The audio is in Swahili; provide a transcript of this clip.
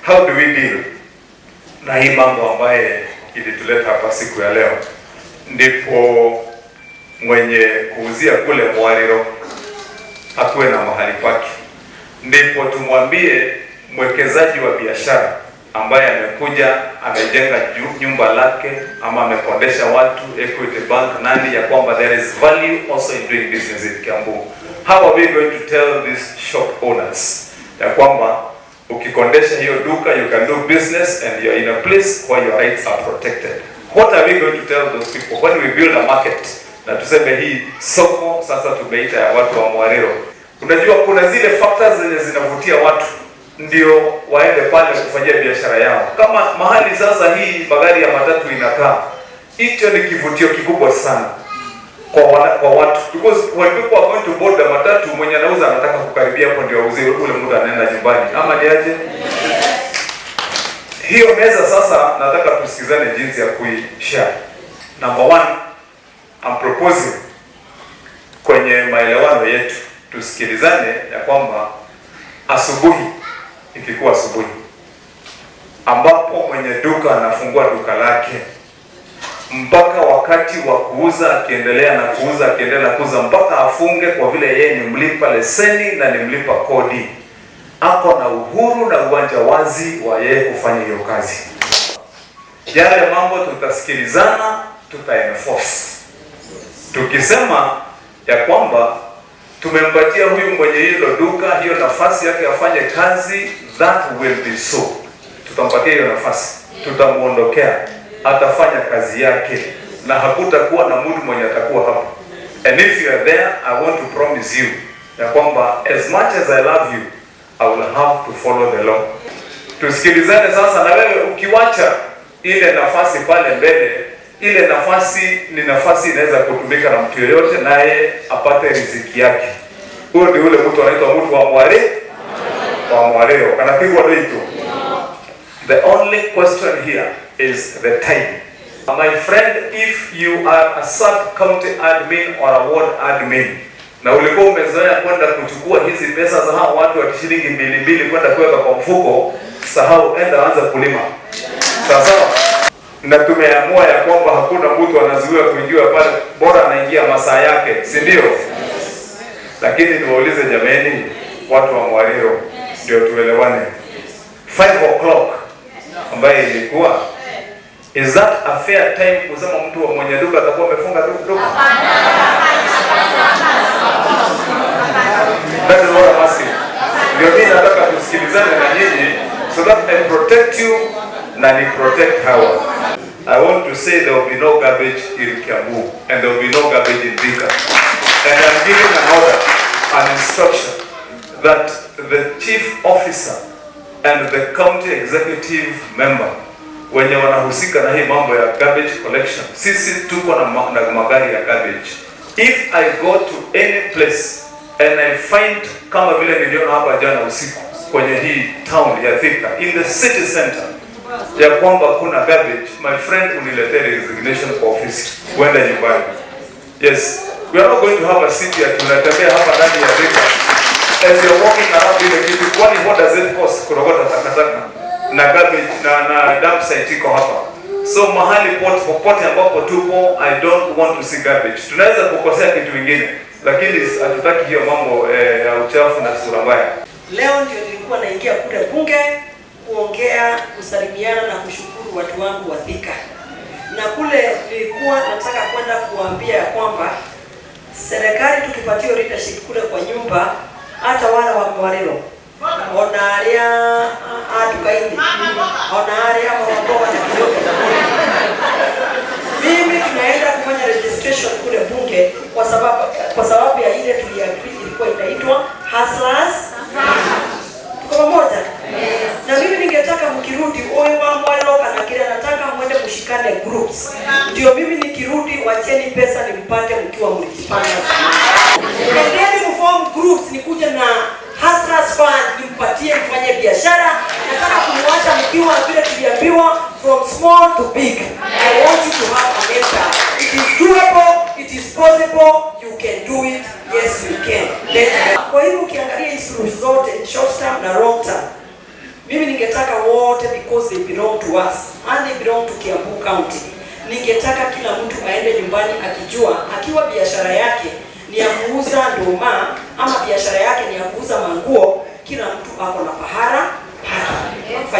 How do we deal na hii mambo ambaye ilituleta hapa siku ya leo? Ndipo mwenye kuuzia kule Mwariro akuwe na mahali pake, ndipo tumwambie mwekezaji wa biashara ambaye amekuja amejenga nyumba lake ama amekodesha watu Equity Bank nani, ya kwamba there is value also in doing business in Kiambu. How are we going to tell these shop owners ya kwamba ukikondesha hiyo duka, you can do business and you're in a place where your rights are protected? What are we going to tell those people when we build a market na tuseme hii soko sasa tumeita ya watu wa Mwariro? Unajua kuna zile factors zenye zinavutia watu ndio waende pale kufanyia biashara yao. Kama mahali sasa hii magari ya matatu inakaa, hicho ni kivutio kikubwa sana kwa watu, because when people are going to board the matatu, mwenye anauza anataka kukaribia hapo ndio auzie ule mtu anaenda nyumbani, ama ni aje? Hiyo meza sasa nataka tusikizane jinsi ya kuishare. Number one, I'm proposing kwenye maelewano yetu tusikilizane ya kwamba asubuhi, ikikuwa asubuhi ambapo mwenye duka anafungua duka lake mpaka wakati wa kuuza, akiendelea na kuuza, akiendelea na kuuza mpaka afunge, kwa vile yeye ni mlipa leseni na ni mlipa kodi, ako na uhuru na uwanja wazi wa yeye kufanya hiyo kazi. Yale mambo tutasikilizana, tuta enforce tukisema ya kwamba tumempatia huyu mwenye hilo duka hiyo nafasi yake afanye kazi, that will be so. Tutampatia hiyo nafasi, tutamuondokea, atafanya kazi yake na hakutakuwa na mtu mwenye atakuwa hapo. And if you are there, I want to promise you ya kwamba as much as I love you, I will have to follow the law. Tusikilizane sasa, na wewe ukiwacha ile nafasi pale mbele, ile nafasi ni nafasi inaweza kutumika na mtu yoyote, naye apate riziki yake. Huyo ndio ule mtu anaitwa mtu wa mwareo, anapigwa doito. The only question here is the time. My friend, if you are a sub-county admin or a ward admin na ulikuwa umezoea kwenda kuchukua hizi pesa za hao watu wa shilingi mbili mbili kwenda kuweka kwa mfuko, sahau, enda anza kulima. Sawa sawa. Na tumeamua ya kwamba hakuna mtu anazuiwa kuingia pale, bora anaingia masaa yake, si ndio? Lakini niwaulize jameni, watu wa Mwariro, ndio tuelewane. 5 o'clock ambaye ilikuwa, is that a fair time kusema mtu wa mwenye duka atakuwa amefunga duka? That is what I'm asking. Ndio mimi nataka tusikilizane na nyinyi so that I protect you na ni protect hawa. I want to say there will be no garbage in Kiambu and there will be no garbage in Thika. And I'm giving an order, an instruction that the chief officer and the county executive member wenye wanahusika na hii mambo ya garbage collection, sisi tuko na magari ya garbage. If I go to any place and I find, kama vile niliona hapa jana usiku kwenye hii town ya Thika in the city center, ya kwamba kuna garbage, my friend, uniletee resignation kwa ofisi, uende nyumbani. Yes, we are not going to have a city ati unatembea hapa ndani ya Thika as you're walking around ile kitu, kwani what does it cost kurogota takataka na garbage na dump site iko hapa? So mahali popote ambapo tupo, I don't want to see garbage. Tunaweza kukosea kitu kingine, lakini hatutaki hiyo mambo ya uchafu na sura mbaya. Leo ndio nilikuwa naingia kule bunge kuongea, kusalimiana na kushukuru watu wangu wa Thika, na kule nilikuwa nataka kwenda kuambia ya kwamba serikali tukipatiwa leadership kule kwa nyumba, hata wale wa Mwariro ona aria a nduka-inĩ ona aria mboga na kidogo, mimi tunaenda kufanya registration kule bunge kwa sababu ya ile tuliagree ilikuwa inaitwa Hustlers. Tuko pamoja? Na mimi ningetaka mkirudi oyo wa Mwariro kana kile, nataka mwende mshikane groups. Ndio mimi nikirudi, wacheni pesa nimpate mkiwa mlijipanga. Endeni mform groups, nikuje na Hustlers Fund nimpatie mfanye biashara. Nataka kumwacha mkiwa vile tuliambiwa, from small to big. I want you to have an empire. It is doable, it is possible, you can do it. Yes, you can. Then, kwa hivyo ukiangalia hii suluhu zote, short term na long term, mimi Mimi ningetaka wote, because they belong to us and they belong to Kiambu County. Ningetaka kila mtu aende nyumbani akijua akiwa biashara yake ni ya kuuza nduma ama biashara yake ni ya kuuza manguo, kila mtu ako na pahara.